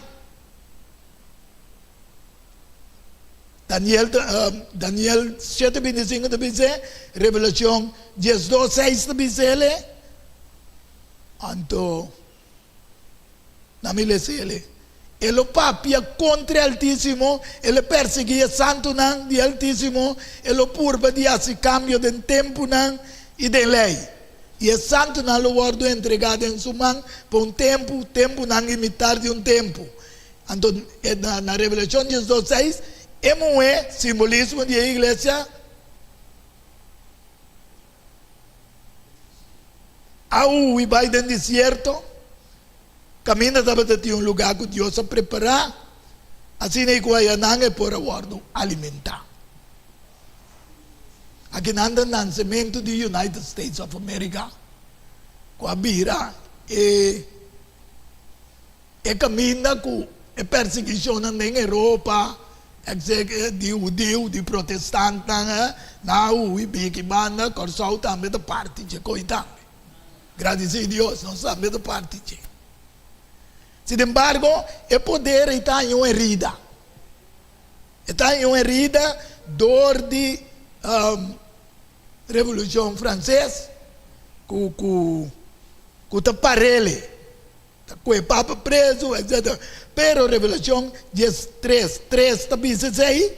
Daniel ta Daniel 7:25 ta bis'é, Revelacion 12:6 ta bis'é. Anto na mi les'é, E lo papia kontra e Altísimo, e lo persiguí e santunan di e Altísimo, e lo purba di hasi kambio den tempunan i den lei. I e santunan lo wòrdu entregá den su man pa un tempu, tempunan i mitar di un tempu. Anto, na Revelashon 12, 6, e muhé, simbolismo di e iglesia, a hui bai den desierto, kaminda tabata tin un lugá ku Dios a prepará, asina i ku ayanan e por a wòrdu alimentá. Akinan ta nansementu di United States of America, ku a bira e E kaminda ku e persiguishonnan den Europa, etc. Di hudiu, di protestantnan, nan a hui biki banda, Kòrsou tambe ta parti dje koi tambe. Gradisí Dios, nos tambe ta parti dje. Sinembargo, e poder ei ta haña un herida. E ta haña un herida dor di Revolushon Franses ku ku ta parele. Ta kue papa prezu, etc. Pero Revelacion 13, 3 ta bisa esei,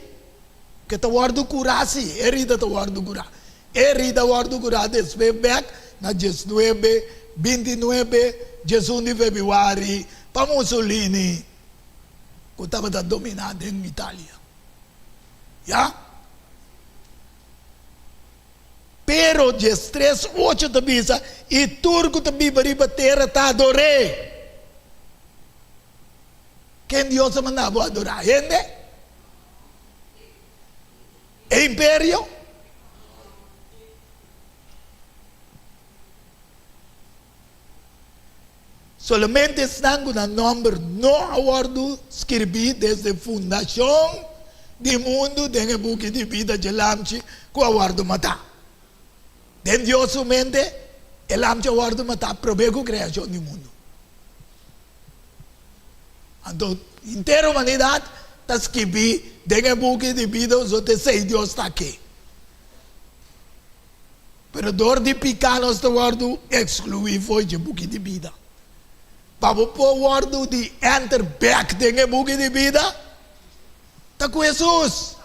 ke ta wòrdu kurá, sí, e herida ta wòrdu kurá. E herida a wòrdu kurá despues bèk na 19, 29, 11 di febrüari pa Mussolini ku tabata dominá den Italia. Ya. Pero 13, 8 ta bisa, I tur ku ta biba riba tera ta ador'é. Ken Dios a manda bo adorá? Hende? E imperio? Solamente esnan ku nan nòmber no a wòrdu skirbí desde fundashon di mundu den e buki di bida dje Lamchi ku a wòrdu matá. Den Dios su mente, e Lamchi a wòrdu matá promé ku kreashon di mundu. Anto henter humanidat ta skibí den e buki di bida pasobra ta esei Dios ta ke. Pero dor di piká nos ta wòrdu ekskluí for dje buki di bida. Pa bo por wòrdu di enter bèk den e buki di bida, ta ku Hesus.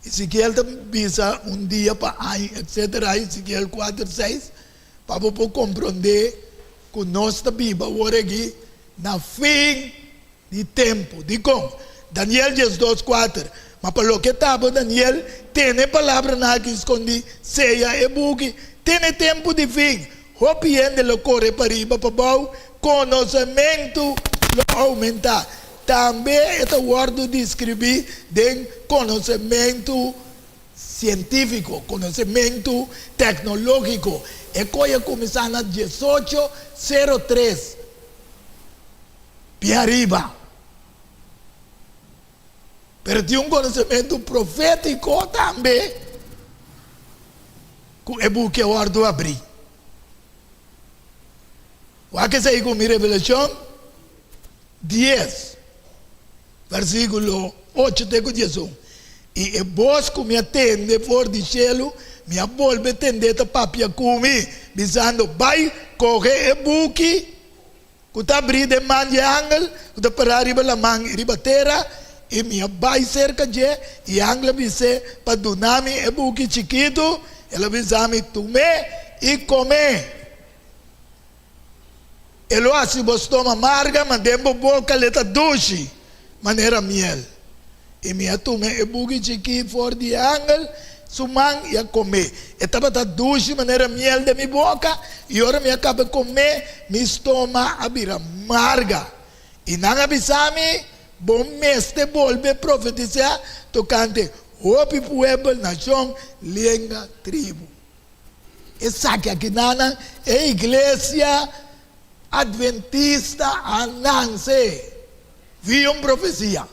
Ezekiel ta bisa un dia pa aña, etsetera, Ezekiel kuater seis, pa bo por komprondé ku nos ta biba awor aki na fin Di tempu. Dikon? Daniel 12, 4, Ma pa loke ta bo, Daniel, tene e palabranan aki skondí, seya e buki, tene tempu di fin. Hopi hende lo kore pariba pabou, konosementu lo oumentá. Tambe e ta wòrdu deskribí den konosementu sientífiko, konosementu teknológiko. E koi a kuminsá na 18 03. Bien ariba. Pero tin un konosementu profétiko tambe ku e buki a wòrdu abrí. Wak esei ku mi Revelashon 10, versíkulo 8 te ku 11. I e bos ku mi a tende for di shelu, mi a bolbe tend'é ta papia ku mi, bisando, Bai, kohe e buki ku ta abrí den man di e angel ku ta pará riba laman i riba tera, i mi a bai serka dje, i e angel a bis'é pa duna mi e buki chikitu, el a bisa mi, Tum'é i kom'é. E lo hasi bo stoma marga, ma den bo boka l'e ta dushi manera miel. I mi a tuma e buki chikí for di e angel su man i a kom'é. E tabata dushi manera miel den mi boka, i ora mi a kaba kom'é, mi stoma a bira marga. I nan a bisa mi, Bo mester bolbe profetisá tokante hopi puebel, nashon, lenga, tribu. Esaki akinanan e iglesia Adventista a nanse. Via un profesia.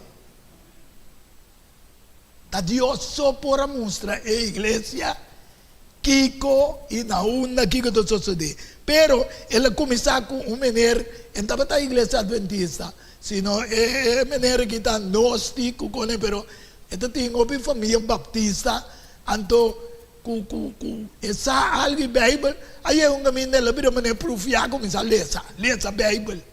Ta Dios so por a mustra e iglesia kiko i na unda kiko ta sosodé. Pero el a kuminsá ku un mener, e no tabata iglesia adventista, sino e e mener aki ta gnóstiko kone, pero e ta tin hopi famia baptista, anto ku ku ku e sa algu di Beibel, a yega un kaminda el a bira manera prufiá kuminsá lesa, lesa Beibel.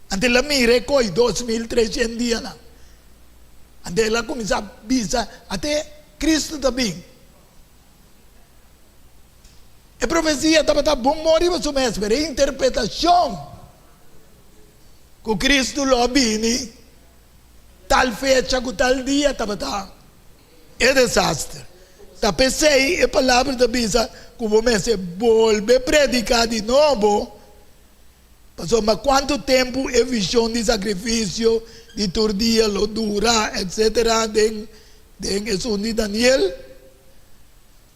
Anto el a mira e koi 2300 dianan. Anto el a kuminsá bisa, Ate Kristu ta bin. E profesia tabata bon bon riba su mes, pero e interpretashon ku Kristu lo a bini tal fecha ku tal dia tabata e desaster. Ta p'esei e palabra ta bisa ku bo mester bolbe prediká di nobo. Pasobra kuantu tempu e vishon di sakrifisio di tur dia lo dura, etsetera, den den esun di Daniel.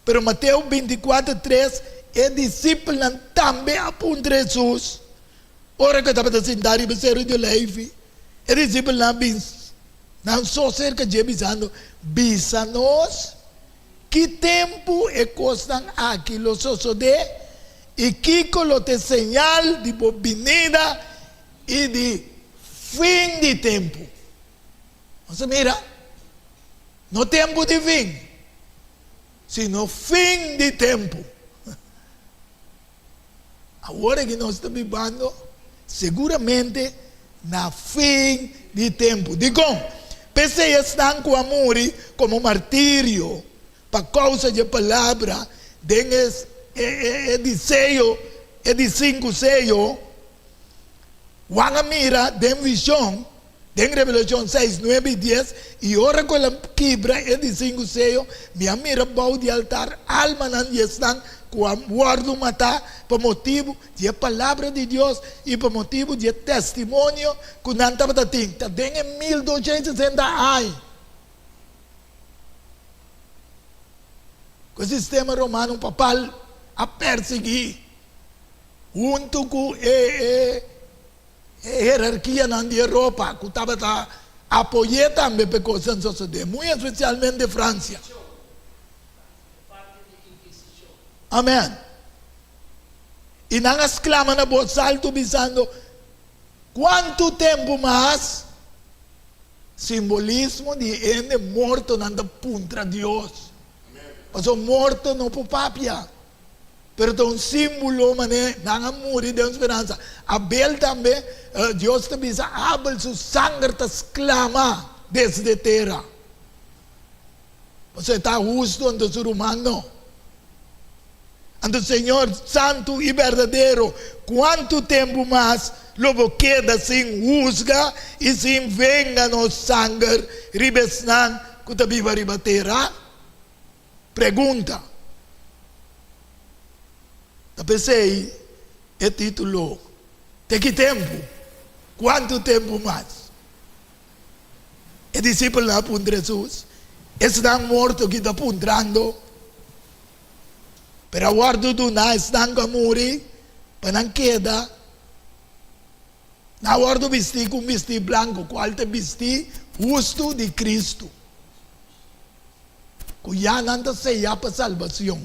Pero Mateo 24, 3, e disipelnan tambe a puntra Hesus, ora ku e tabata sintá riba e seru di Oleifi, e disipelnan a bin nan so serka dje bisando, Bisa nos, Ki tempu e kosnan aki lo sosodé, i kiko lo ta e señal di bo binida i di fin di tempu? Nos a mira, no tempu di fin, sino fin di tempu. Awor aki nos ta bibando seguramente na fin di tempu. Dikon? P'esei esnan ku a muri komo martirio pa kousa dje palabra den e di seyo, e di sinku seyo, Juan a mira den vishon, den Revelashon seis, nuebe i dies, i ora ku el a kibra e di sinku seyo, mi a mira bou di altar almanan di esnan ku a wòrdu matá pa motibu di e palabra di Dios i pa motibu di e testimonio ku nan tabata tin. Ta den e 1260 aña ku e sistema romano papal a persiguí huntu ku e E herarkianan di Europa ku tabata apoy'é tambe p'e kosnan sosodé, muy espesialmente Fransia. Amèn. I nan a sklama na bos altu bisando, Kuantu tempu mas? Simbolismo di hende mortonan ta puntra Dios. Pasobra morto no por papia. Pero ta un símbolo manera nan a muri den un speransa. Abel tambe, Dios ta bisa, Abel su sanger ta sklama desde tera. Pasobra e ta hustu anto su ruman no. Anto Señor santu i berdadero, kuantu tempu mas lo bo keda sin husga i sin venga nos sanger riba esnan ku ta biba riba tera? Pregunta. Ta p'esei e título Te ki tempu? Kuantu tempu mas? E disipelnan a puntra Hesus, Esnan morto ki ta puntrando, pero a wòrdu duná esnan ku a muri pa nan keda, nan a wòrdu bistí ku un bistí blanku, kual ta e bistí hustu di Kristu. Ku ya nan ta seyá pa salbacion.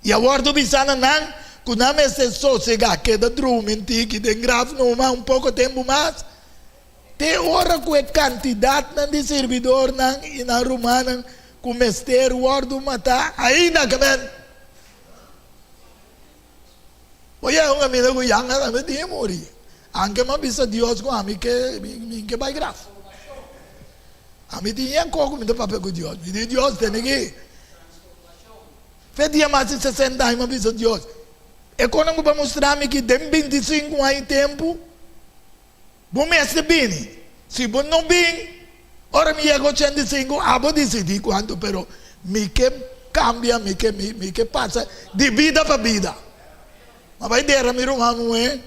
I a wòrdu bisá na nan ku nan mester sosegá, keda drumi un tiki den graf numa un poko tempu mas, te ora ku e kantidatnan di sirbidornan i nan rumannan ku mester wòrdu matá ainda. Amen. Bo yega un kaminda ku yanga tambe tin e muri. Anke m'a bisa Dios ku ami ke mi ke bai graf. Ami tin yen kos ku mi ta papia ku Dios. Mi di Dios tene ki fe dia mas di 60 aña m'a bisa Dios e kosnan ku bo a mustra mi ki den 25 aña tempu bo mester bini. Si bo no bin ora mi yega 85 abo disidi kuantu pero mi ke kambia mi ke mi ke pasa di bida pa bida. M'a bai dera mi ruman muhé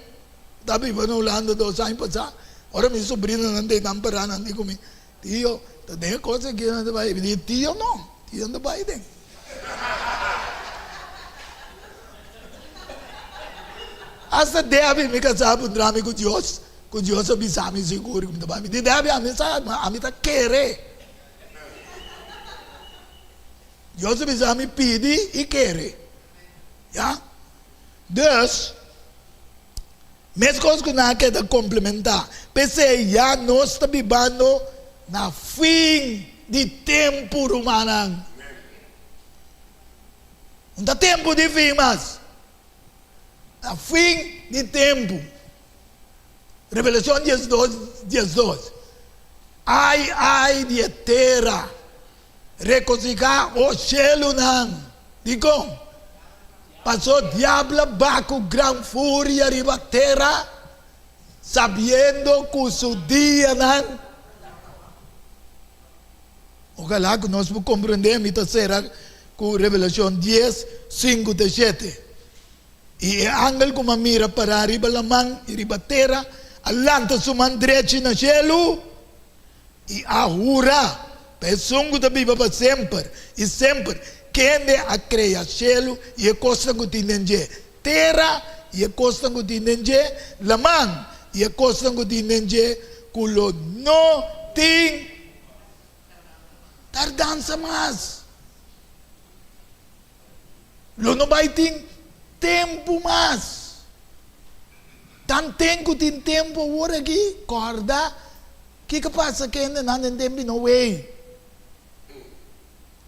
ta biba na Hulanda dos aña pasá. Ora mi sobrinonan ta einan pará nan di ku mi, Tio, ta den e kos aki nan ta bai. Mi di, Tio no, tio no ta bai den. Asta Debbie, mi kasá, a puntra mi ku Dios, ku Dios a bisa mi sigur ku mi ta bai. Mi di, Debbie, ami sa, ma ami ta kere. Dios a bisa mi pidi i kere. Ya. Dus, meskos ku nan a keda komplementá, p'esei ya nos ta bibando na fin di tempu, rumannan. No ta tempu di fin mas. Na fin di tempu. Revelashon diesdos, 12. Ai, ai di e tera! Rekosihá, o shelunan! Dikon? Pasó diabel a ba ku gran furia riba tera, sabiendo ku su dianan. Ojalá ku nos por komprendé, mi ta sera ku Revelashon dies, sinku te shete. I e angel ku mi a mira pará riba laman i riba tera a lanta su man drechi na shelu i a hura pa esun ku ta biba pa semper i semper, kende a krea shelu i e kosnan ku tin den dje, tera i e kosnan ku tin den dje, laman i e kosnan ku tin den dje, ku lo no tin tardansa mas. Lo no bai tin tempu mas. Tanten ku tin tempu awor aki, kòrda kiko pasa kende nan den tempu di Noe.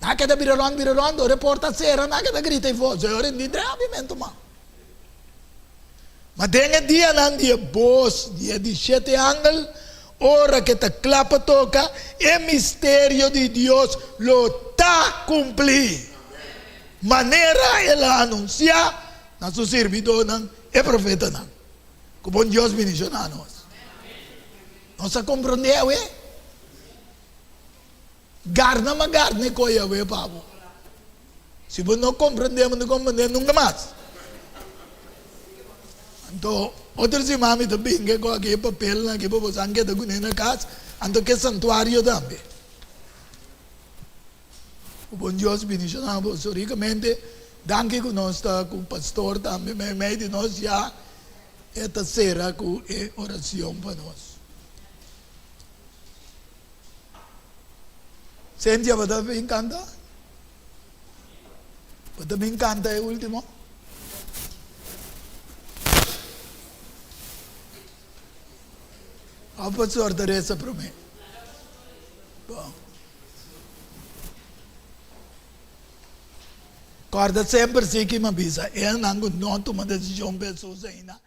Nan a keda bira rònt, bira rònt, ora e porta a sera, nan a keda grita i for, Señor, e no drabimento mas. Ma den e dianan di e bos di e di shete angel, ora ku e ta kla pa toka, e misterio di Dios lo ta kumplí, manera el a anunsiá na su sirbidónan, e profetanan. Ku bon Dios bendishoná nos. Nos a komprondé awe? Garna ma garna e koe awe pa bo. Si bo no komprendé, bo no komprendé nunka mas. Anto, otro siman mi ta bin ke ku aki e papelnan aki pa bo san keda kuné na kas, anto ke santuario tambe. Ku bon Dios bendishoná boso rikamente. Danki ku nos ta ku pastor tambe meimei di nos ya e ta sera ku e oracion pa nos. Cynthia, bo ta bin canta? Bo ta bin canta e ultimo? Of pastor ta reza prome? Bon. Corda semper si ki mi a bisa, e nan cu no tuma decision pa Jesus ainda.